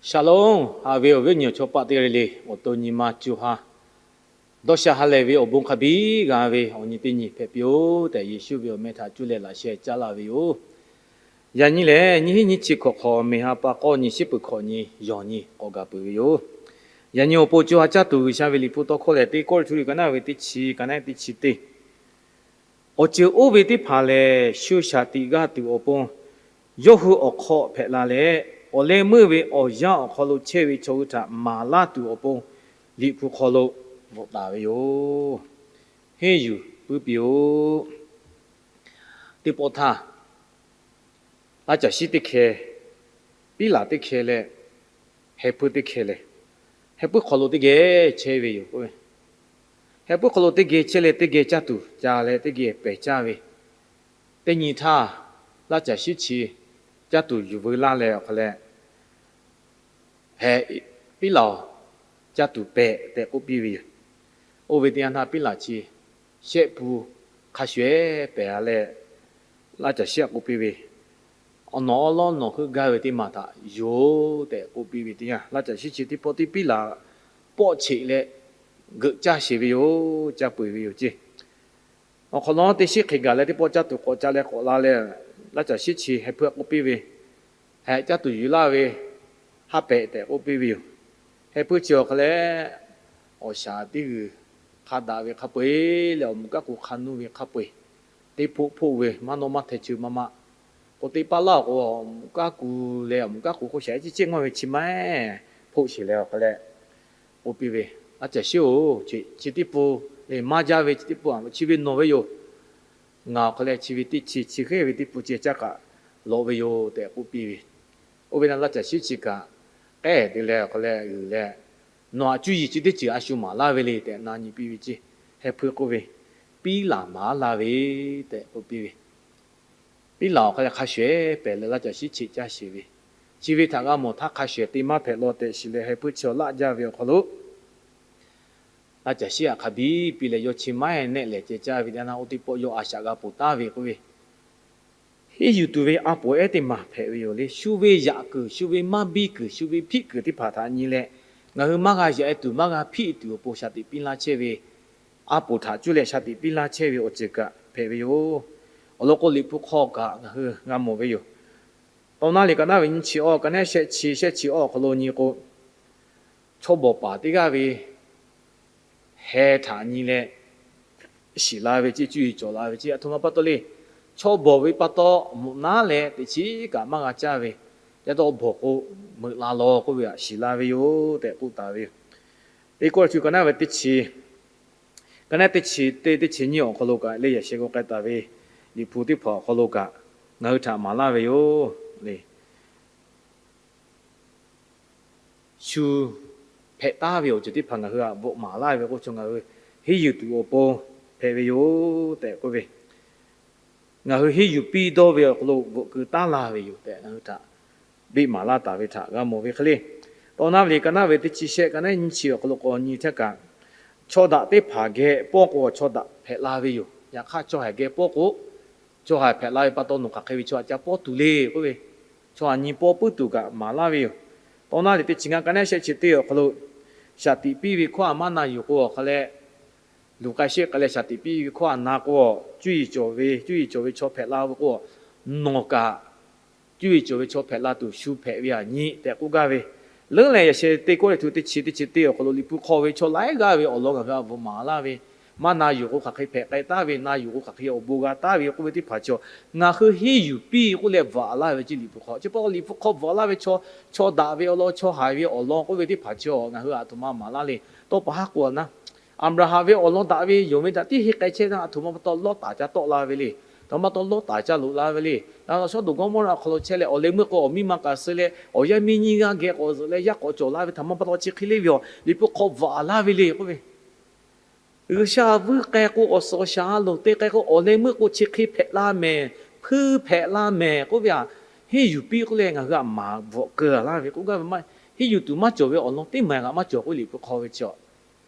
Shalom, haꞈ ve awˬ viˉ awˬ nyi awˬ chawˇ paˆ teˇ g'aˇ le le, awˬ to nyi ma co ha dawˇ sha ha lehˬ ve awˬ bon hk'a biˇ g'a ve awˬ nyi teˇ nyi hpehꞈ piˇ-oˆ tehꞈ, Yeˍsuˆ ve awˬ meh htaꞈ cuˇ leh laꞈ sheh caˉ laˇ ve yoˬ. Yaꞈ nyi lehˬ, nyiˇ hinˉ nyiˇ chi hkawꞈ hk'awꞈ, meˬ ha pa k'awˇ nyi, shiˉ peuˬ hkawꞈ nyi, yawˬ nyi k'awꞈ gaˬ peuˬ ve yoˬ. Yaꞈ nyi awˬ pon co ha caˇ tuˬ G'uiˬsha ve Liꞈ hpu tawˇ hkawˇ lehˬ, teˇ Kawˇrenˍhtuˆ liꞈ ka naˆ ve teˇ chi, ka naˆ teˇ chi teˇ Awˬ ceuˬ oˇ ve teˇ hpaˍ lehˬ, shu shaˍ tiꞈ g'aˇ tuˬ awˬ pon yawˇ hui awˬ hk'aw hpehꞈ la leh, awˬ leh meuˇ ve awˬ yanˇ awˬ hk'aw lo chehˇ ve chaw hui htaꞈ maˍ laˇ tuˬ awˬ pon, Liꞈ hpu hk'aw lo bvuhꞈ taˍ ve yoˬ. Henˇ yuˬ puiˉ piˇ-oˆ. Teˇ pawˆ htaˇ, laˇ caˬ shiˉ teˇ hkeh, piˉ laˬ teˇ hkeh leh, heh puiˉ teˇ hkeh lehˬ, heh puiˉ hk'aw lo teˇ geh chehˇ ve yoˬ. Heh puiˉ hk'aw lo teˇ geh chehˇ leh, teˇ geh caˇ tuˬ ca leh, teˇ geh pehˬ caˇ ve, teˇ nyi htaˇ, laˇ caˬ shiˉ chi caˇ tuˬ yuˬ veu laˇ leh awˬ hk'a leh, heh, piˉ laˬ-oˬ, caˇ tuˬ pehˍ tehꞈ k'oˆ piˇ ve yoˬ. Oˇ ve teˇ yanˇ htaˇ piˉ laˬ chi shehˆ pun hk'a shuˍ-ehˉ pehˬ-a leh, laˇ caˬ shiˉ htaꞈ k'oˆ piˇ ve, Awˬ nawˬ awˉ lawˉ nawˬ heuˆ gaˇ ve teˇ maˬ htaꞈ yonˍ-oˬ tehꞈ k'oˆ piˇ ve teˇ yanˇ, laˇ caˬ shiˉ chi teˇ pawˆ tiˉ piˉ laˬ pawˆ cheꞈ leh, geuꞈ caˇ sheˍ ve yoˬ. Caˇ peu-eˬ ve yoˬ ceˇ. Awˬ hk'awꞈ nawˉ teˇ shiˉ hk'e gaˬ leh teˇ pawˆ caˇ tuˬ k'awꞈ ca leh k'awꞈ la leh, laˇ caˬ shiˉ chi heh puiˉ htaꞈ k'oˆ piˇ ve, Heh, caˇ tuˬ yuˬ laˇ ve, haˉ pehꞈ tehꞈ k'oˆ piˇ ve yoˬ. Heh puiˉ chi awˬ hk'a leh, awˬ shaˍ teˇ g'uiˬ hk'a daꞈ ve hk'a peu-eˬ leh awˬ muꞈ kaˉ ku hk'a nuˇ ve hk'a peu-eˬ, teˇ hpoˆ hpoˆ ve maˇ nawˇ maˇ hteh cheu maˇ maˇ k'o, teˇ paˆ laˇ-oˬ k'o, awˬ muꞈ kaˉ ku leh awˬ muꞈ kaˉ ku hk'oˆ shaˍ ehˉ ciˉ ciˉ ngawˇ ve chi maˇ heˆ, hpoˆ sheˍ leh awˬ hk'a leh k'oˆ piˇ ve, Laˇ caˬ shiˉ-oˬ, chi teˇ pun, maˇ jaˇ ve chi teˇ pun, chi ve nawˬ ve yoˬ. Ngaˬ awˬ hk'a leh chi ve teˇ chi, chi hk'e ve teˇ pun ceh caˇ kaꞈ lawꞈ ve yoˬ tehꞈ k'oˆ piˇ ve. Oˇ ve na laˇ caˬ shiˉ chi kaꞈ k'ehˉ te leh awˬ hk'a leh g'uiˬ leh, Nawˬ htaꞈ cuˇ yiˍ chi teˇ ceuˬ a shu maˍ laˇ ve le tehꞈ na nyi piˇ ve ceˇ. Heh puiˉ k'oˆ ve, Piˉ laˬ maˍ laˇ ve tehꞈ k'oˆ piˇ ve. Piˉ laˬ awˬ hk'a leh hk'a shuˍ-ehˉ pehˍ leh laˇ caˬ shiˉ cheꞈ caˇ sheˍ ve, chi ve htaꞈ g'a mawˬ htaˇ hk'a shuˍ-ehˉ te maˇ hpehꞈ law tehꞈ shiˍ leh heh puiˉ chi awˬ laˆ jaˇ ve awˬ hk'aw lo, laˇ caˬ shiˉ htaꞈ hk'a biˇ piˇ leh yawˇ chi maˇ heˆ nehˆ lehˬ ceh caˇ ve teˇ yanˇ, oˇ teˇ pawˆ yawˇ a shaꞈ g'a ponˬ taˍ ve k'oˆ ve, Henˇ yuˬ tuˬ ve a poˍ ehˉ teˇ maˬ hpehꞈ ve yoˬ le. Shu ve yaꞈ kuiˬ, shu ve maˇ biˇ kuiˬ, shu ve hpiˆ kuiˬ teˇ hpaˍ htaꞈ nyi leh, ngaˬ hui maˇ g'a yaꞈ-e tuˬ maˇ g'a hpiˆ tuˬ awˬ pon shaˍ tiꞈ piˇ laˇ chehˇ ve, a poˍ htaꞈ cuˇ leh shaˍ tiꞈ piˇ laˇ chehˇ ve awˬ ceuˬ kaꞈ hpehꞈ ve yoˬ. Awˬ lawn k'o, Liꞈ hpu hk'aw kaꞈ ngaˬ hui g'a mawˬ ve yoˬ. Tawˇ naˉ liꞈ ka naˉ ve nyiˇ chi awˇ, ka naˉ shehˆ chi, shehˆ chi awˇ awˬ hk'aw lo nyi k'o, chaw bawˬ paˍ teˇ g'aˇ ve heh htaꞈ nyi leh shiˍ la ve ceˇ, cuˇ yiˍ cawˬ la ve ceˇ. Aˬ htoꞈ ma pa taw le, chaw bawˬ ve pa taw mvuhꞈ naˉ leh teꞈ chiˉ kaꞈ maˇ g'a caˇ ve, yaˇ dawˇ bawˬ k'o, meuꞈ la lawˬ k'oˆ ve htaꞈ shiˍ la ve yoˬ tehꞈ k'oˆ taˍ ve yoˬ. Teˇ Kawˇrenˍhtuˆ ka naˉ ve teˇ chi, ka naˉ teˇ chi teˇ, teˇ chi nyiˇ awˬ hk'aw lo kaꞈ leh yaꞈ sheh k'o k'ai taˍ ve, Liꞈ hpu teˇ hpaˍ awˬ hk'aw lo kaꞈ ngaˬ hui htaꞈ maˍ laˇ ve yoˬ le. Shu hpehꞈ taˍ ve awˬ ceuˬ teˇ hpaˍ ngaˬ hui htaꞈ bvuhꞈ maˍ laˇ ve k'oˆ ve chaw, ngaˬ hui henˇ yuˬ tuˬ awˬ pon hpehꞈ ve yoˬ tehꞈ k'oˆ ve, ngaˬ hui henˇ yuˬ piˇ dawˇ ve awˬ hk'aw lo bvuhꞈ keu taˉ laˇ ve yoˬ tehꞈ ngaˬ hui htaꞈ biˇ maˍ laˇ taˍ ve htaꞈ g'a mawˬ ve hk'e le. Tawˇ naˉ ve liꞈ ka naˉ ve teˇ chi shehˆ, ka naˉ nyiˇ chi awˬ hk'aw lo k'awꞈ nyi htaˇ kaꞈ, chaw daꞈ teˇ hpaˍ geh pawˇ k'o chaw daꞈ hpehꞈ la ve yoˬ. Yaꞈ hk'aˇ, chaw haiˬ geh pawˇ k'o, chaw haiˬ hpehꞈ la ve pa taw nawˬ hk'aˬ hk'e ve chaw htaꞈ ca pawˇ tuˬ le k'oˆ ve, chaw htaꞈ nyi pawˇ puiˉ tuˬ kaꞈ maˍ laˇ ve yoˬ. Tawˇ naˉ liꞈ teˇ chi ngaˇ, ka naˉ shehˆ chi teˇ awˬ hk'aw lo, shaˍ tiꞈ piˇ ve hkawˇ htaꞈ maˇ na yuˬ k'o awˬ hk'a leh, luˬ k'ai sheˆ k'ai leh shaˍ tiꞈ piˇ ve hkawˇ htaꞈ na k'o, cuˇ yiˍ cawˬ ve, cuˇ yiˍ cawˬ ve chaw hpehꞈ la ve k'o, nawˬ kaꞈ cuˇ yiˍ cawˬ ve chaw hpehꞈ la tuˬ shu hpehꞈ ve aꞈ nyi tehꞈ k'oˆ gaˇ ve. Leuˉ leh yaꞈ sheh teˇ Kawˇrenˍhtuˆ teˇ chi teˇ chi teˇ awˬ hk'aw lo Liꞈ hpu hk'aw ve chaw laiˉ g'aˇ ve awˬ lawn ngaˬ hui htaꞈ bvuhꞈ maˍ laˇ ve, maˇ na yuˬ k'o hk'aˬ hk'e hpehꞈ k'ai taˍ ve, na yuˬ k'o hk'aˬ hk'e awˬ bon g'a taˍ ve k'oˆ ve teˇ hpaˍ chi, ngaˬ hui henˇ yuˬ piˇ k'oˆ leh bvuhꞈ laˇ ve ceˇ. Liꞈ hpu hk'aw chi pa taw Liꞈ hpu hk'aw bvuhꞈ laˇ ve chaw, chaw daꞈ ve awˬ lawn, chaw haiˬ ve awˬ lawn k'oˆ ve teˇ hpaˍ chi ngaˬ hui htaꞈ aˬ htoꞈ ma maˍ laˇ le. Tawˇ pa haˉ k'o a naˉ, Aˍbraˍhanˍ ve awˬ lawn daꞈ ve yonˍ ve htaꞈ tiˉ henˇ k'ai chehˇ ve, aˬ htoꞈ ma pa taw Lawˇtaˍ ca tawˆ la ve le. Aˬ htoꞈ ma pa taw Lawˇtaˍ ca loꞈ la ve le. Aˬ Sawˉdonˍ Gawˇmawˇraꞈ awˬ hk'aw lo chehˇ leh awˬ leh meuˇ k'o awˬ miˇ ma kaꞈ suh leh awˬ yaˇ miˇ nyiˇ g'aˇ geh k'awꞈ zuhꞈ leh yaˇ k'awꞈ cawˬ la ve htaꞈ maˇ pa taw chi hk'e le ve yoˬ. Liꞈ hpu hk'aw bvuhꞈ laˇ ve le k'oˆ ve, G'uiˬsha vuiˇ k'ai k'o, awˬ suhˍ awˬ shaˍ a loˍ te k'ai k'o, awˬ leh meuˇ k'o chi hk'e hpehꞈ la mehˍ, hpuiˇ hpehꞈ la mehˍ k'oˆ ve aꞈ, henˇ yuˬ piˇ k'oˆ leh ngaˬ hui htaꞈ maˍ bvuhꞈ keu laˇ ve k'oˆ gaˇ ve maˇ, henˇ yuˬ tuˬ maˇ cawˬ ve awˬ lawn teˇ maˬ kaꞈ maˇ cawˬ k'oˆ ve Liꞈ hpu hk'aw ve chi,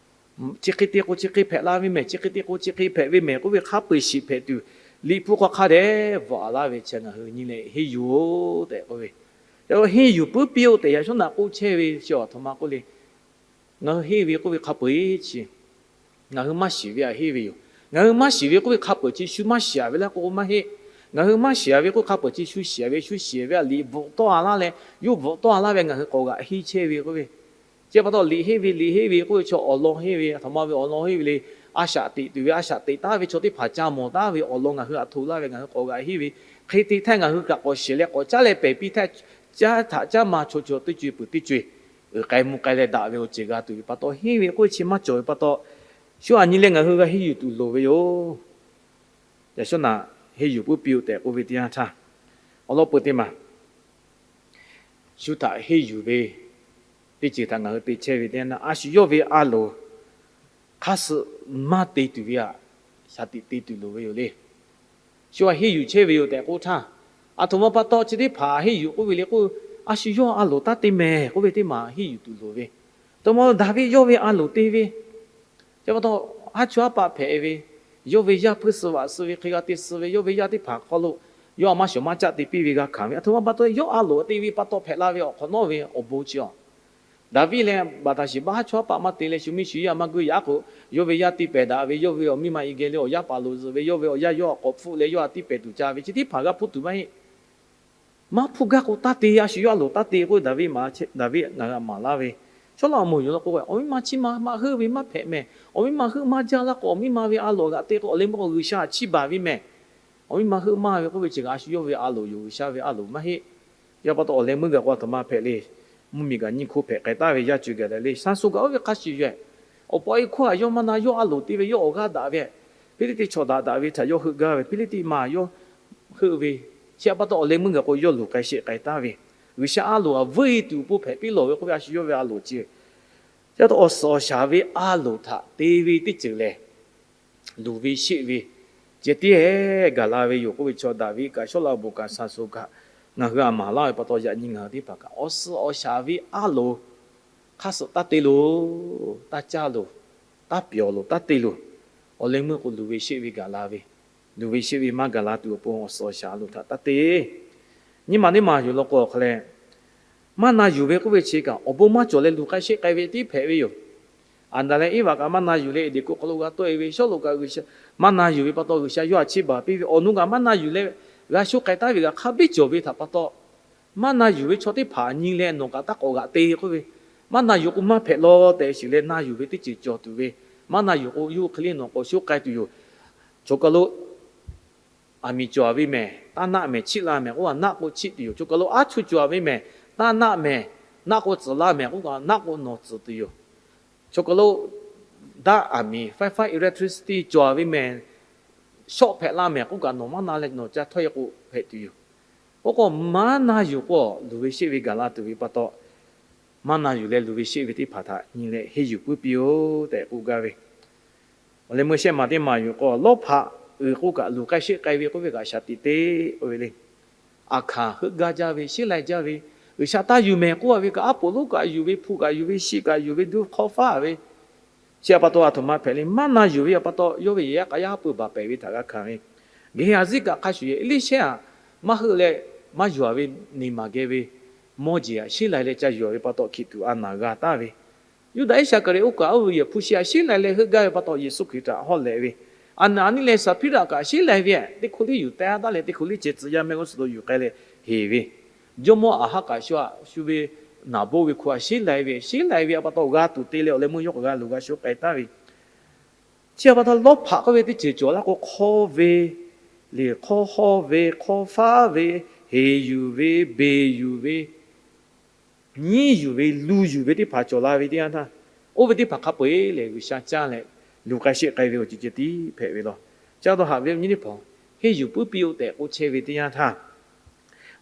chi hk'e te k'o chi hk'e hpehꞈ la ve mehˍ, chi hk'e te k'o chi hk'e hpehꞈ ve mehˍ k'oˆ ve hk'a peu-eˬ shiˍ hpehꞈ tuˬ, Liꞈ hpu hk'aw hk'a dehꞈ bvuhꞈ laˇ ve chi ngaˬ hui nyi leh henˇ yuˬ-oˬ tehꞈ k'oˆ ve, Henˇ yuˬ puiˉ piˇ-oˆ tehꞈ yaꞈ shawˉ naꞈ k'oˆ chehˇ ve chi a htoꞈ ma k'oˆ le. Ngaˬ hui henˇ ve k'oˆ ve hk'a peu-eˬ chi ngaˬ hui maˇ shiˍ ve htaꞈ henˇ ve yoˬ. Ngaˬ hui maˇ shiˍ ve k'oˆ ve hk'a peu-eˬ chi shu maˇ shiˍ-a ve laˇ k'o maˇ heˆ. Ngaˬ hui maˇ shiˍ-a ve k'oˆ hk'a peu-eˬ chi shu shiˍ-a ve, shu shiˍ ve a liꞈ bvuhꞈ tawˆ-a laˇ leh, yawˇ bvuhꞈ tawˆ-a laˇ ve ngaˬ hui k'awꞈ g'aꞈ henˇ chehˇ ve k'oˆ ve. Chi pa taw liꞈ henˇ ve, liꞈ henˇ ve k'oˆ ve chaw awˬ lawn henˇ ve, a htoꞈ ma ve awˬ lawn henˇ ve le. A shaꞈ teꞈ tuˬ ve, a shaꞈ teꞈ taˉ ve chaw teˇ hpaˍ ca mawˬ taˉ ve awˬ lawn ngaˬ hui htaꞈ hto laˇ ve ngaˬ hui k'awꞈ g'aꞈ henˇ ve. Hk'e te htaˇ ngaˬ hui kaꞈ k'awꞈ shiˍ leh k'awꞈ caˉ leh pehˬ piˇ htaˇ, caˉ htaꞈ caˉ ma chaw chaw teˇ co-e peuˬ teˇ co-e uiˍ k'ai mvuh k'ai leh daꞈ ve awˬ ceuˬ g'a tuˬ ve pa taw, henˇ ve k'oˆ ve chi maˇ cawˬ ve pa taw, shu aꞈ nyi leh ngaˬ hui g'a henˇ yuˬ tuˬ loˍ ve yoˬ. Yaꞈ shawˉ naꞈ henˇ yuˬ puiˉ piˇ-oˆ tehꞈ k'oˆ ve teˇ yanˇ htaˇ, awˬ lawn peu teˇ maˬ shu htaꞈ henˇ yuˬ ve teˇ ceuˬ htaꞈ ngaˬ hui te chehˇ ve teˇ yanˇ htaˇ, a shu yawˇ ve a loˍ hk'aˇ suh maˇ te tuˬ ve htaꞈ shaˍ tiꞈ te tuˬ loˍ ve yoˬ le. Shu aꞈ henˇ yuˬ chehˇ ve yoˬ tehꞈ k'oˆ htaˇ, a htoꞈ ma pa taw chi teˇ hpaˍ henˇ yuˬ k'oˆ ve le k'o, a shu yawˇ a loˍ taˇ te mehˍ k'oˆ ve teˇ maˬ henˇ yuˬ tuˬ loˍ ve. Htoꞈ ma Daˍviˆ yawˇ ve a loˍ te ve chi pa taw, haˉ chawˇ haˉ paˆ hpehꞈ ve, yawˇ ve yaˇ hpuiˇ suh vaꞈ suh ve hk'e g'a te suh ve, yawˇ ve yaˇ teˇ hpaˍ hk'aw lo yawˇ a maˇ shawˍ maˇ caˆ te piˇ ve g'a hkanˍ ve, a htoꞈ ma pa taw yawˇ a loˍ te ve pa taw hpehꞈ la ve awˬ hk'awꞈ nawˉ ve awˬ bon chi a Daˍviˆ leh Baˍtaˍsheˍbaˆ haˉ chawˇ haˉ paˆ maˇ te leh shu miˇ shu yaˇ maˇ guˇ yaꞈ k'o, yawˇ ve yaˇ tiˇ pehˍ daꞈ ve, yawˇ ve awˬ miˇ ma i geh leh awˬ yaˇ paˍ loˍ zuhꞈ ve, yawˇ ve awˬ yaˇ yawˇ htaꞈ k'awꞈ hpfuhˆ leh yawˇ htaꞈ tiˇ pehˍ tuˬ ca ve chi teˇ hpaˍ g'a hpuˇ tuˬ maˇ heˆ. Maˇ hpuˇ gaˇ k'o taˇ te, a shu yawˇ a loˍ taˇ te k'oˆ Daˍviˆ maˍ, Daˍviˆ ngaˬ hui maˍ laˇ ve. Chaw laˇ awˬ moˍ yoˬ law k'o, awˬ miˇ ma chi ma maˇ heuˆ ve maˇ hpehꞈ mehˍ. Awˬ miˇ ma heuˆ maˇ jaˇ laˇ k'o, awˬ miˇ ma ve a loˍ g'aꞈ te k'o, awˬ leh meuˇ k'o G'uiˬsha chiˇ baˬ ve mehˍ. Awˬ miˇ ma heuˆ maˇ ve k'oˆ ve chi kaꞈ a shu yawˇ ve a loˍ yoˬ, G'uiˬsha ve a loˍ maˇ heˆ. Yaˇ pa taw awˬ leh meuˇ gaˬ k'o a htoꞈ ma hpehꞈ le. Mvuhˇmiˬ kaꞈ nyiˇ hkoˇ hpehꞈ k'ai taˍ ve, yaˇ co gaˬ daꞈ le, shaˍ sho kaꞈ oˇ ve hk'a shuˍ yoˬ. Awˬ pa awˬ e hkawˇ htaꞈ yawˇ maˇ na, yawˇ a loˍ te ve, yawˇ awˬ g'aˇ daꞈ ve, Hpiˇliˇtiˆ chaw daꞈ daꞈ ve htaꞈ yawˇ heuˆ gaˇ ve, Hpiˇliˇtiˆ ma yawˇ heuˆ ve. Chi pa taw awˬ leh meuˇ gaˬ k'o yawˇ luˬ k'ai sheˆ k'ai taˍ ve, G'uiˬsha a loˍ htaꞈ vuiˇ e tuˬ awˬ pon hpehꞈ piˇ lawˬ ve k'oˆ ve a shu yawˇ ve a loˍ chi. Chi pa taw awˬ suhˍ awˬ shaˍ ve a loˍ htaꞈ te ve teˇ ceuˬ lehˬ, luˬ ve sheˆ ve ceh tiˉ gaˬ la ve yoˬ k'oˆ ve chaw Daˍviˆ kaꞈ Sawˉlaꞈ awˬ bon kaꞈ shaˍ sho kaꞈ ngaˬ hui a maˍ laˇ ve pa taw, yaꞈ nyi ngaˬ hui teˇ hpaˍ kaꞈ awˬ suhˍ awˬ shaˍ ve a loˍ hk'aˇ suh taˇ te loˬ, taˇ caˇ loˬ, taˇ pyawˬ loˬ, taˇ te loˬ. Awˬ leh meuˇ k'o luˬ ve sheˆ ve gaˬ la ve, luˬ ve sheˆ ve maˇ gaˬ la tuˬ awˬ pon awˬ suhˍ awˬ shaˍ a loˍ htaꞈ taˇ te. Nyiˇ maˬ teˇ maˬ yoˬ law k'o awˬ hk'a leh, maˇ na yuˬ ve k'oˆ ve chi kaꞈ awˬ bon maˇ cawˬ leh luˬ k'ai sheˆ k'ai ve tiˉ hpehꞈ ve yoˬ. Aˍdanˍ leh Eˇvaꞈ kaꞈ maˇ na yuˬ leh Eˍdenˍ hkuˇ hk'aw lo g'a tawˆ e ve, Sawˉluꞈ kaꞈ G'uiˬsha maˇ na yuˬ ve pa taw G'uiˬsha yawˇ htaꞈ chiˇ baˬ piˇ ve, awˬ nu kaꞈ maˇ na yuˬ leh g'a shu k'ai taˍ ve kaꞈ hk'a biˇ cawˬ ve htaꞈ pa taw, maˇ na yuˬ ve chaw teˇ hpaˍ nyi leh nawˬ kaꞈ taˇ k'awꞈ g'aꞈ te k'oˆ ve, maˇ na yuˬ k'o maˇ hpehꞈ law tehꞈ shiˍ leh na yuˬ ve teˇ ceuˬ cawˬ tuˬ ve, maˇ na yuˬ k'o yawˇ hk'e le nawˬ k'awꞈ shu k'ai tuˬ yoˬ. Choˬ kaˬ lo aˬ miˍ cawˬ ve mehˍ, taˇ naˆ mehˍ, chiˆ la mehˍ k'oˆ kaꞈ naˆ k'o chiˆ tuˬ yoˬ. Choˬ kaˬ lo aˉ chuˇ cawˬ ve mehˍ, taˇ naˆ mehˍ, naˆ k'o tcuhˍ la mehˍ k'oˆ kaꞈ naˆ k'o nawˬ tcuhˍ tuˬ yoˬ. Choˬ kaˬ lo daˆ aˬ miˍ ไฟฟ้า electricity cawˬ ve mehˍ, shawˆ hpehꞈ la mehˍ k'oˆ kaꞈ nawˬ maˇ na leh nawˬ ca htawˇ e k'o hpehꞈ tuˬ yoˬ. Oˇ k'o maˇ na yuˬ k'o luˬ ve sheˆ ve gaˬ la tuˬ ve pa taw, maˇ na yuˬ leh luˬ ve sheˆ ve teˇ hpaˍ htaꞈ nyi leh henˇ yuˬ puiˉ piˇ-oˆ tehꞈ k'oˆ gaˇ ve. Awˬ leh meuˇ shehˆ maˬ teˇ maˬ yoˬ k'o, lawˇ hpaꞈ uiˍ k'oˆ kaꞈ luˬ k'ai sheˆ k'ai ve k'oˆ ve kaꞈ shaˍ tiꞈ te k'oˆ ve le. Aˬ hkanˍ heuˆ gaˇ jaˇ ve, sheˉ lai jaˇ ve, G'uiˬsha taˇ yuˬ mehˍ k'oˆ a ve kaꞈ, aˉ poꞈ lonˉ kaꞈ yuˬ ve, hpu kaꞈ yuˬ ve, shi kaꞈ yuˬ ve, duˇ hk'awˇ faˉ ve, chi a pa taw a htoꞈ ma hpehꞈ le. Maˇ na yuˬ ve a pa taw yawˇ ve yehˬ yaˇ k'a yaˇ haˉ pui baˬ pehˍ ve htaꞈ g'a hkanˍ ve. Geˇhaˍziˆ kaꞈ hk'a shuˍ yehˬ Eˇliˇshehˇ aꞈ maˇ heuˆ leh maˇ yuˬ a ve, neˬ maˬ geh ve mawˇ jeˬ aꞈ sheˉ lai leh ca yuˬ a ve pa taw hkiˬ tuꞈ a naˬ g'a taˍ ve, Yuˇdaꞈ Iˉsaˍkaˍriˍoˆ oˇ kaꞈ oˇ ve yehˬ hpu shi aꞈ sheˉ lai leh heuˆ gaˇ ve pa taw Yeˍsuˆ Hkriꞈ htaꞈ hawˉ lehꞈ ve, Aˍnaˍniˆ leh Saˍhpiˇraꞈ kaꞈ sheˉ lai ve, teˇ hk'oˆ liˇ yuˬ teh a taˉ leh teˇ hk'oˆ liˇ ceh tcuh yaˇ mehˆ g'uˇ suhˍ lo yuˬ k'ai leh heˍ ve, jawˇmawˇ Aˍhaˆ kaꞈ shu aꞈ shu ve naˍ boˆ ve hku aꞈ sheˉ lai ve, sheˉ lai ve a pa taw g'a tuˬ te leh awˬ leh meuˇ yawˇ k'awꞈ g'a luˬ g'a shu k'ai taˍ ve, chi a pa taw lawˇ hpaꞈ k'oˆ ve teˇ ceuˬ cawˬ laˇ k'o, hk'awˇ ve le, hk'awˇ hawˇ ve, hk'awˇ faˉ ve, heˍ yuˬ ve, beˬ yuˬ ve, nyiˉ yuˬ ve, lu yuˬ ve teˇ hpaˍ cawˬ la ve teˇ yanˇ htaˇ, oˇ ve teˇ hpaˍ hk'a peu-eˬ lehˬ G'uiˬsha caˇ leh luˬ k'ai sheˆ k'ai ve awˬ ceuˬ ceh tiˉ hpehꞈ ve law. Chi a taw haꞈ ve nyi teˇ hpaˍ, henˇ yuˬ puiˉ piˇ-oˆ tehꞈ k'oˆ chehˇ ve teˇ yanˇ htaˇ,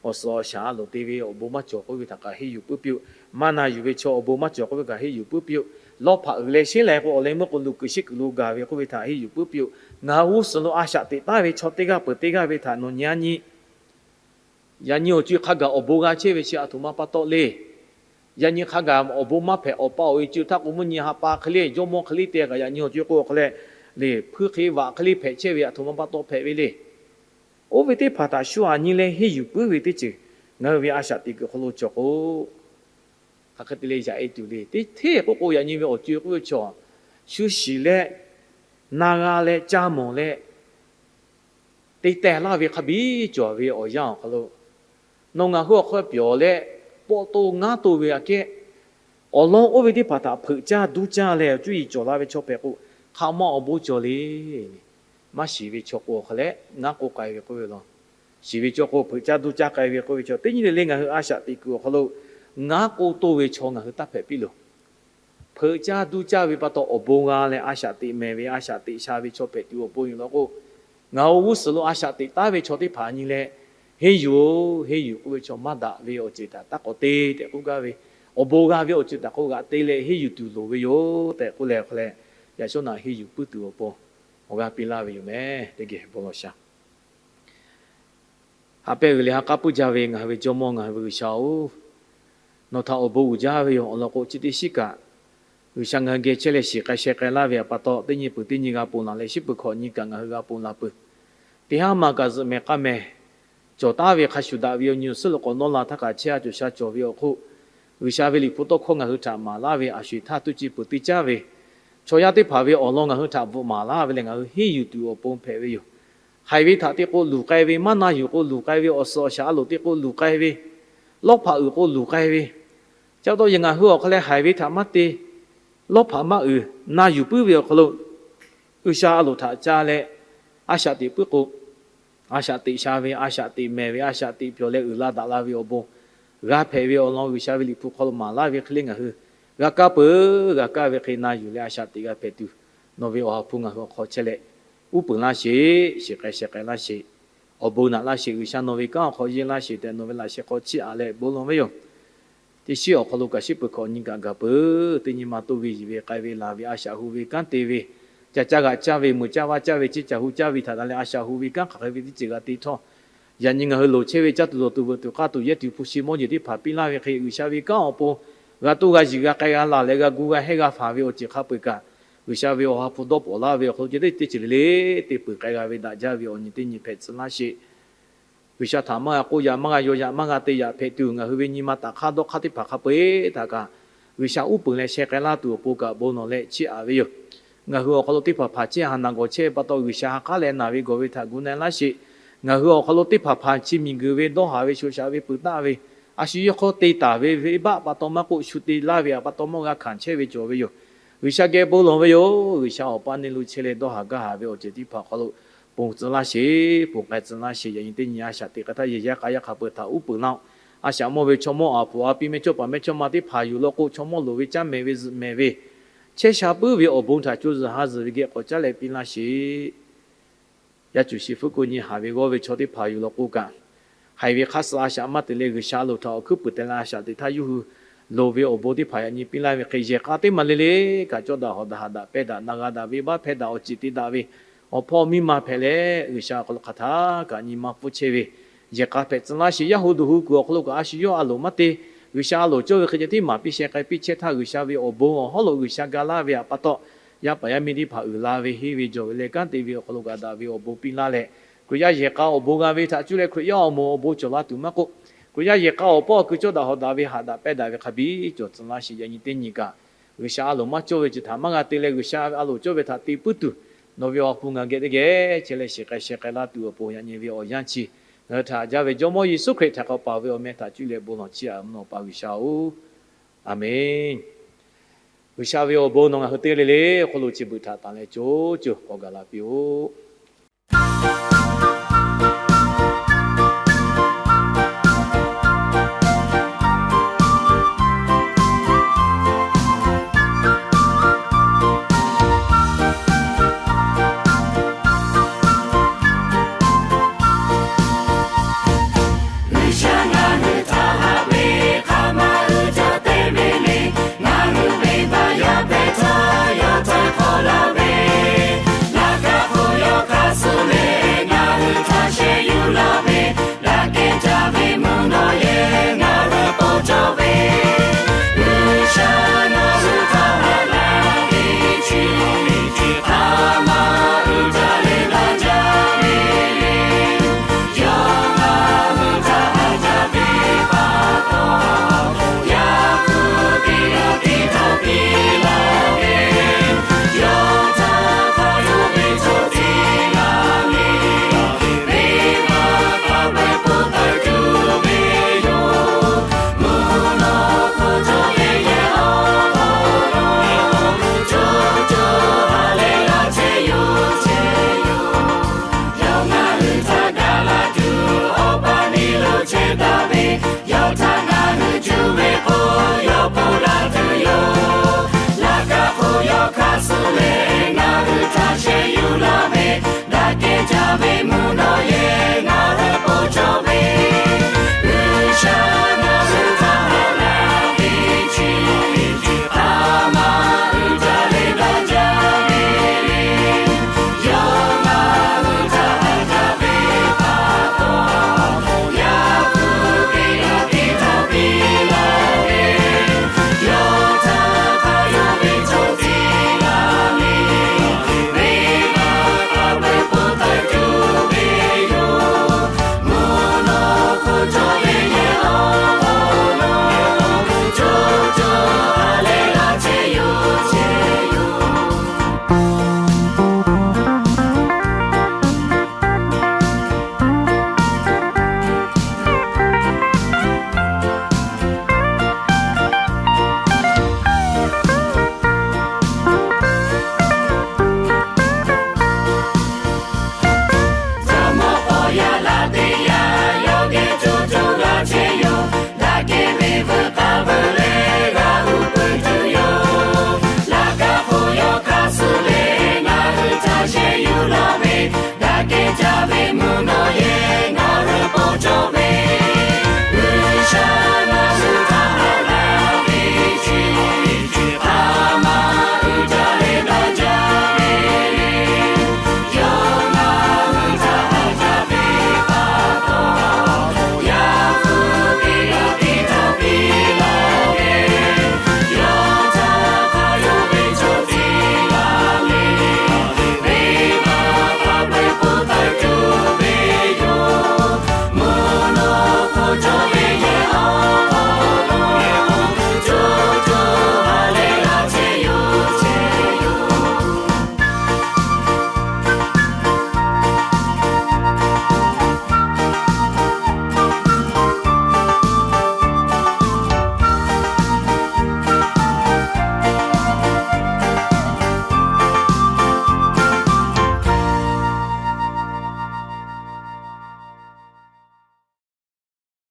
awˬ suhˍ awˬ shaˍ a loˍ te ve awˬ bon maˇ cawˬ k'oˆ ve htaꞈ kaꞈ henˇ yuˬ puiˉ piˇ-oˆ. Maˇ na yuˬ ve chaw awˬ bon maˇ cawˬ k'oˆ ve kaꞈ henˇ yuˬ puiˉ piˇ-oˆ. Lawˇ hpaꞈ uiˍ leh sheˉ lai k'o awˬ leh meuˇ k'o luˬ kuiˬ sheˆ kuiˬ lo gaˬ ve k'oˆ ve htaꞈ henˇ yuˬ puiˉ piˇ-oˆ. Ngaˬ hui g'uˇ suhˍ lo a shaꞈ teꞈ taˉ ve chaw teˇ g'aˇ peuˬ teˇ g'aˇ ve htaꞈ nawˬ nyi a nyi Yaꞈ nyi awˬ co-e hk'a gaˬ awˬ bon g'a chehˇ ve chi a htoꞈ ma pa taw le. Yaꞈ nyi hk'a gaˬ awˬ bon maˇ hpehꞈ, awˬ pa awˬ e co htaˇ k'o mvuhˇ nyi ha pa hk'e le, jawˇmawˇ hk'e le te kaꞈ yaꞈ nyi awˬ co-e k'o hk'e leh le, hpuiˇ hk'e vaꞈ hk'e le hpehꞈ chehˇ ve a htoꞈ ma pa taw hpehꞈ ve le. Oˇ ve teˇ hpaˍ htaꞈ shu aꞈ nyi leh henˇ yuˬ puiˉ ve teˇ ceuˬ Ngaˬ hui ve a shaꞈ teꞈ kuiˬ awˬ hk'aw lo cawˬ k'o, hk'aˬ hk'e te leh yaꞈ e tuˬ le. Teˇ hteˇ k'oˆ k'o, yaꞈ nyi ve awˬ co-e k'oˆ ve chaw, shu shiˍ leh, na g'a leh, ca mawˬ leh, te tehˬ laˇ ve hk'a biˇ cawˬ ve awˬ yanˇ awˬ hk'aw lo, nawˬ ngaˬ hui awˬ hk'aw pyawˬ leh, pawˆ to ngaˉ to ve aꞈ kehˉ, awˬ lawn oˇ ve teˇ hpaˍ htaꞈ hpeuꞈ caˇ duˇ caˇ leh awˬ cuˇ yiˍ cawˬ la ve chaw hpehꞈ k'o, hk'a ma awˬ bon cawˬ le. Maˇ shiˍ ve chaw k'o awˬ hk'a leh ngaˉ k'oˆ k'ai ve k'oˆ ve law. Shiˍ ve chaw k'o hpeuꞈ caˇ duˇ caˇ k'ai ve k'oˆ ve chaw, teˇ nyi le le ngaˬ hui a shaꞈ teꞈ kuiˬ awˬ hk'aw lo ngaˉ k'oˆ toˇ ve chaw ngaˬ hui taˇ hpehꞈ piˇ loˬ. Hpeuꞈ caˇ duˇ caˇ ve pa taw awˬ bon g'a leh a shaꞈ teꞈ mehˍ ve, a shaꞈ teꞈ sha ve chaw hpehꞈ tuˬ awˬ bon yoˬ law k'o, ngaˬ hui g'uˇ suhˍ lo a shaꞈ teꞈ taˉ ve chaw teˇ hpaˍ nyi leh, henˇ yuˬ-oˬ, henˇ yuˬ k'oˆ ve chaw maˇ daꞈ ve awˬ ceuˬ htaꞈ taˇ k'awꞈ te tehꞈ k'oˆ gaˇ ve, awˬ bon g'a ve awˬ ceuˬ htaꞈ k'o g'aꞈ te leh henˇ yuˬ tuˬ loˍ ve yoˬ tehꞈ k'oˆ leh awˬ hk'a leh, yaꞈ shawˉ naꞈ henˇ yuˬ puiˉ tuˬ awˬ pon awˬ g'aˇ piˇ laˇ ve yoˬ meh. Teˇ geh bon lawˬ shaˍ. Haꞈ pehˇ g'uiˬ leh ha k'aˉ puiˉ jaˇ ve ngaˬ hui ve Jawˇmawˇ ngaˬ hui ve G'uiˬsha-oˬ, nawˬ htaꞈ awˬ bon uiˍ jaˇ ve yoˬ. Awˬ lawn k'o, chi teˇ shiˉ kaꞈ G'uiˬsha ngaˬ hui geh chehˇ leh shiˍ k'ai sheh k'ai laˇ ve awˬ pa taw, teˇ nyi peuˬ teˇ nyi g'a ponˬ laˬ leh, shiˉ peuˬ hkawꞈ nyi kaꞈ ngaˬ hui g'a ponˬ laˬ peuˬ. Teˇ haˉ ma kaꞈ zuhꞈ mehˍ k'aˇ mehˍ cawˬ taˉ ve hk'a shuˍ daꞈ ve awˬ nyi awˬ suhˉ lo k'awꞈ nawˇ la htaˇ kaꞈ chehˇ a cawˬ sha cawˬ ve awˬ hk'oˆ, G'uiˬsha ve liꞈ hpu tawˇ hkawˇ ngaˬ hui htaꞈ maˍ laˇ ve a sho-eˬ htaˇ, tuˇ ci peuˬ teˇ caˉ ve chaw yaˇ teˇ hpaˍ ve awˬ lawn ngaˬ hui htaꞈ bvuhꞈ maˍ laˇ ve lehˬ, ngaˬ hui henˇ yuˬ tuˬ awˬ pon hpehꞈ ve yoˬ. Haiˬ ve htaꞈ teˇ k'o luˬ k'ai ve, maˇ na yuˬ k'o luˬ k'ai ve, awˬ suhˍ awˬ shaˍ a loˍ teˇ k'o luˬ k'ai ve, lawˇ hpaꞈ uiˍ k'o luˬ k'ai ve, ca taw yaꞈ ngaˬ hui awˬ hk'aw leh haiˬ ve htaꞈ maˇ te, lawˇ hpaꞈ maˇ uiˍ, na yuˬ puiˉ ve awˬ hk'aw lo G'uiˬsha a loˍ htaꞈ ca leh a shaꞈ teꞈ puiˉ k'o, a shaꞈ teꞈ sha ve, a shaꞈ teꞈ mehˍ ve, a shaꞈ teꞈ pyawˬ leh uiˍ la daꞈ la ve awˬ bon g'a hpehꞈ ve awˬ lawn G'uiˬsha ve liꞈ hpu hk'aw lo maˍ laˇ ve hk'e le ngaˬ hui g'a kaˇ peuˬ. G'a kaˇ ve hk'e na yuˬ leh a shaꞈ teꞈ g'a hpehꞈ tuˬ, nawˬ ve awˬ ha hpu ngaˬ hui awˬ hk'aw chehˇ leh uˉ peunˍ laˇ sheˍ, shiˍ k'ai sheh k'ai laˇ sheˍ, awˬ bon naꞈ laˇ sheˍ, G'uiˬsha nawˬ ve kanˉ awˬ hk'aw yeˇ laˇ sheˍ tehꞈ nawˬ ve laꞈ sheh hk'aw chiˇ aꞈ leh bon lawˬ ve yoˬ. Teˇ shiˉ awˬ hk'aw lo kaꞈ shiˉ peuˬ hkawꞈ nyi kaꞈ gaˬ peuˬ. Teˇ nyi ma toˇ ve yiˬ ve k'ai ve laˬ ve a shaꞈ hu ve kanˉ te ve, ca caˇ g'aꞈ caˇ ve, meuˬ caˇ vaˇ caˇ ve, ceˇ caˬ hu caˇ ve htaꞈ na leh a shaꞈ hu ve kanˉ hk'aˬ hk'e ve teˇ ceuˬ g'a te htawˇ, yaꞈ nyi ngaˬ hui loˍ chehˇ ve caˇ tuˬ dawˬ tuˬ veuꞈ tuˬ k'aˇ tuˬ yehˇ tuˬ hpu shi mawˇ jeˬ teˇ hpaˍ piˇ laˇ ve hk'e, G'uiˬsha ve kanˉ awˬ pon g'a toˇ g'a yiˬ g'a k'ai g'a laˬ leh g'a gu g'a hehˇ g'a faˍ ve awˬ ceuˬ hk'a peu-eˬ kaꞈ, G'uiˬsha ve awˬ ha hpu dawˇ pawˍ laˇ ve awˬ hk'aw lo ceh teˇ ceuˬ le le te peuˬ k'ai g'a ve daꞈ jaˇ ve awˬ nyi teˇ nyi hpehꞈ tcuh laˇ sheˍ. G'uiˬsha htaꞈ maˇ g'a k'oˆ yaꞈ, maˇ g'a yaw yaꞈ, maˇ g'a te yaꞈ hpehꞈ tuˬ, ngaˬ hui ve nyi ma taꞈ hk'aˇ dawˇ hk'aˇ teˇ hpaˍ hk'a peu-eˬ htaꞈ kaꞈ G'uiˬsha uˉ peunˍ leh sheh k'ai laˇ tuˬ awˬ pon kaꞈ bon nawˬ leh chiˇ aꞈ ve yoˬ. Ngaˬ hui awˬ hk'aw lo teˇ hpaˍ hpaˍ chehˇ ha naˬ gawˬ chehˇ ve pa taw, G'uiˬsha ha k'aˉ leh naˬ ve gawˬ ve htaꞈ gu na laˇ sheˍ. Ngaˬ hui awˬ hk'aw lo teˇ hpaˍ hpaˍ chi miˬguiˬ ve dawˇ haˍ ve shoˍ shaˍ ve peuˬ taˆ ve, a shu yawˇ hk'aw te taˍ ve venˇbaˆ pa taw maˇ k'oˆ, shu te laˇ ve pa taw mawˇ g'a hkanˍ chehˇ ve cawˬ ve yoˬ. G'uiˬsha geh bon lawˬ ve yoˬ. G'uiˬsha awˬ pa neˇ lo chehˇ leh dawˇ haˍ gaˇ haˍ ve awˬ ceuˬ teˇ hpaˍ awˬ hk'aw lo ponˬ tcuh laˇ sheˍ, ponˬ k'ai tcuh laˇ sheˍ. Yaꞈ nyi teˇ nyi a shaꞈ teꞈ k'ai htaˇ yehˬ yaˇ k'a yaˇ hk'a peu-eˬ htaꞈ uˉ peunˍ laˇ-oˆ. A shaꞈ mawˇ ve chaw mawˇ aˬ hpfuhˍ a piˇ mehˇ chawˇ paˍ mehˇ chawˇ ma teˇ hpaˍ yuˬ law k'o, chaw mawˇ loˍ ve caˇ mehˍ ve zuhꞈ mehˍ ve chehˇ sha puiˉ ve awˬ bon htaꞈ co zuhˬ ha zuhˬ ve geh k'awꞈ caˉ leh piˇ laˇ sheˍ. Yaˇ cuˬ shi hpfuhˇ ko nyi haˍ ve g'awˇ ve chaw teˇ hpaˍ yuˬ law k'o kaꞈ, haiˬ ve hk'aˇ suh a shaꞈ maˇ te leh G'uiˬsha a loˍ htaꞈ awˬ hkuiˉ puiˍ te leh a shaꞈ teꞈ htaˇ yawˇ hui loˍ ve awˬ bon teˇ hpaˍ yaꞈ nyi piˇ laˇ ve hk'e, yehˬ k'a teˇ maˬ le le kaꞈ cawˇ daꞈ hawˍ daꞈ haꞈ daꞈ pehˇ daꞈ na g'a daꞈ ve baˆ hpehˇ daꞈ awˬ ceˬ te daꞈ ve awˬ hpawˇ miˇ ma hpehꞈ leh, G'uiˬsha awˬ hk'aw lo hk'aˬ htaˇ kaꞈ nyi ma pfuhˇ chehˇ ve yehˬ k'a hpehꞈ tcuh laˇ sheˍ. Yaˇ hu duˬ hu kuiˬ awˬ hk'aw lo kaꞈ a shu yawˇ a loˍ maˇ te, G'uiˬsha a loˍ cawˇ ve hk'e ceh tiˉ maˍ piˇ sheh k'ai piˇ chehˇ htaˇ, G'uiˬsha ve awˬ bon awˬ hawˉ lo G'uiˬsha ga laˇ ve htaꞈ pa taw, yaˇ paˍ yaˇ miˇ teˇ hpaˍ uiˍ la ve henˇ ve jawˬ ve leh kanˉ te ve awˬ hk'aw lo kaꞈ daꞈ ve awˬ bon piˇ laˇ leh, Hkriꞈ yaˇ yehˬ k'a awˬ bon g'a ve htaꞈ cuˇ leh Hkriꞈ yaˇ awˬ moˍ awˬ bon cawˬ la tuˬ maˇ k'oˆ, Hkriꞈ yaˇ yehˬ k'a awˬ pawˆ awˬ ku cawˇ daꞈ hawˍ daꞈ ve haꞈ daꞈ pehˇ daꞈ ve hk'a biˇ cawˬ tcuh laˇ sheˍ. Yaꞈ nyi teˇ nyi kaꞈ G'uiˬsha a loˍ maˇ cawˇ ve ceuˬ htaꞈ maˇ g'a te leh, G'uiˬsha a loˍ cawˇ ve htaꞈ te puiˉ tuˬ, nawˬ ve awˬ ha hpu ngaˬ geh teˇ geh chehˇ leh shiˍ k'ai sheh k'ai laˇ tuˬ awˬ pon yaꞈ nyi ve awˬ yanˇ chi ngaˬ hui htaꞈ haꞈ jaˇ ve Jawˇmawˇ Yeˍsuˆ Hkriꞈ htaꞈ k'awꞈ paˍ ve awˬ meh htaꞈ cuˇ leh bon lawˬ chiˇ aꞈ mvuhˇ naw pa G'uiˬsha-oˬ, Aˍmenˇ. G'uiˬsha ve awˬ bon nawˬ ngaˬ hui teˇ g'aˇ le le awˬ hk'aw lo chi beuꞈ htaꞈ tanˬ leh co co k'awꞈ gaˬ la piˇ-oˆ.